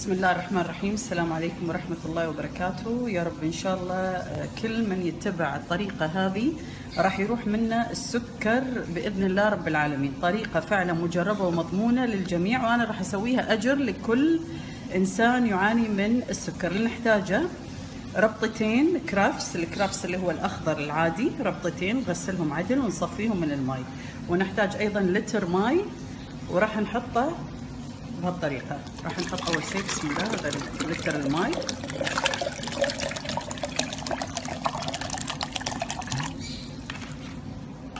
بسم الله الرحمن الرحيم. السلام عليكم ورحمة الله وبركاته. يا رب إن شاء الله كل من يتبع الطريقة هذه راح يروح منا السكر بإذن الله رب العالمين. طريقة فعلا مجربة ومضمونة للجميع، وأنا راح أسويها أجر لكل إنسان يعاني من السكر. اللي نحتاجه ربطتين كرافس، الكرافس اللي هو الأخضر العادي، ربطتين نغسلهم عدل ونصفيهم من الماي. ونحتاج أيضا لتر ماي، وراح نحطه بهالطريقة. راح نحط أول شيء بسم الله هذا لتر الماي،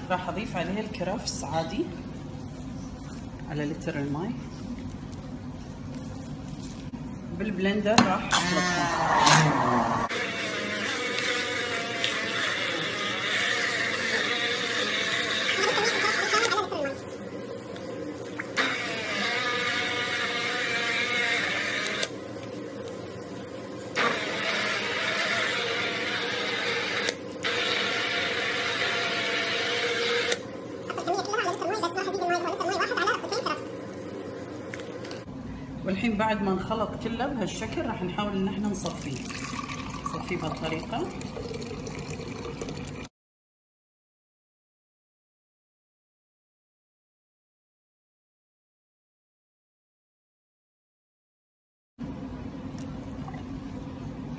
راح أضيف عليه الكرفس عادي على لتر الماي. بال blender راح أخلطهم. والحين بعد ما نخلط كله بهالشكل راح نحاول ان احنا نصفيه، نصفيه بهالطريقة.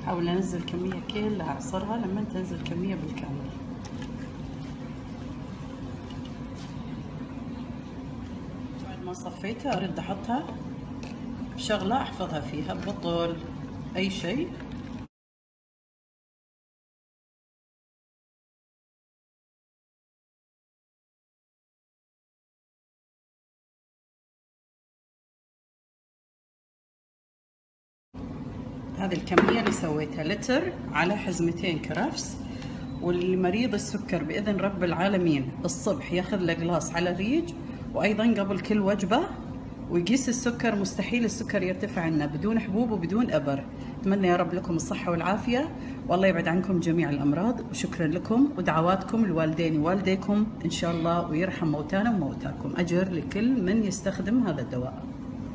حاول انزل كمية كلها اعصرها لما تنزل كمية بالكامل. بعد ما صفيتها ارد احطها شغلة احفظها فيها، بطل اي شيء. هذه الكمية اللي سويتها لتر على حزمتين كرفس. والمريض السكر بإذن رب العالمين الصبح ياخذ له glass على الريج، وأيضا قبل كل وجبة، ويقيس السكر. مستحيل السكر يرتفع عنا بدون حبوب وبدون أبر. أتمنى يا رب لكم الصحة والعافية، والله يبعد عنكم جميع الأمراض. وشكرا لكم ودعواتكم لوالديني ووالديكم إن شاء الله، ويرحم موتانا وموتاكم. أجر لكل من يستخدم هذا الدواء.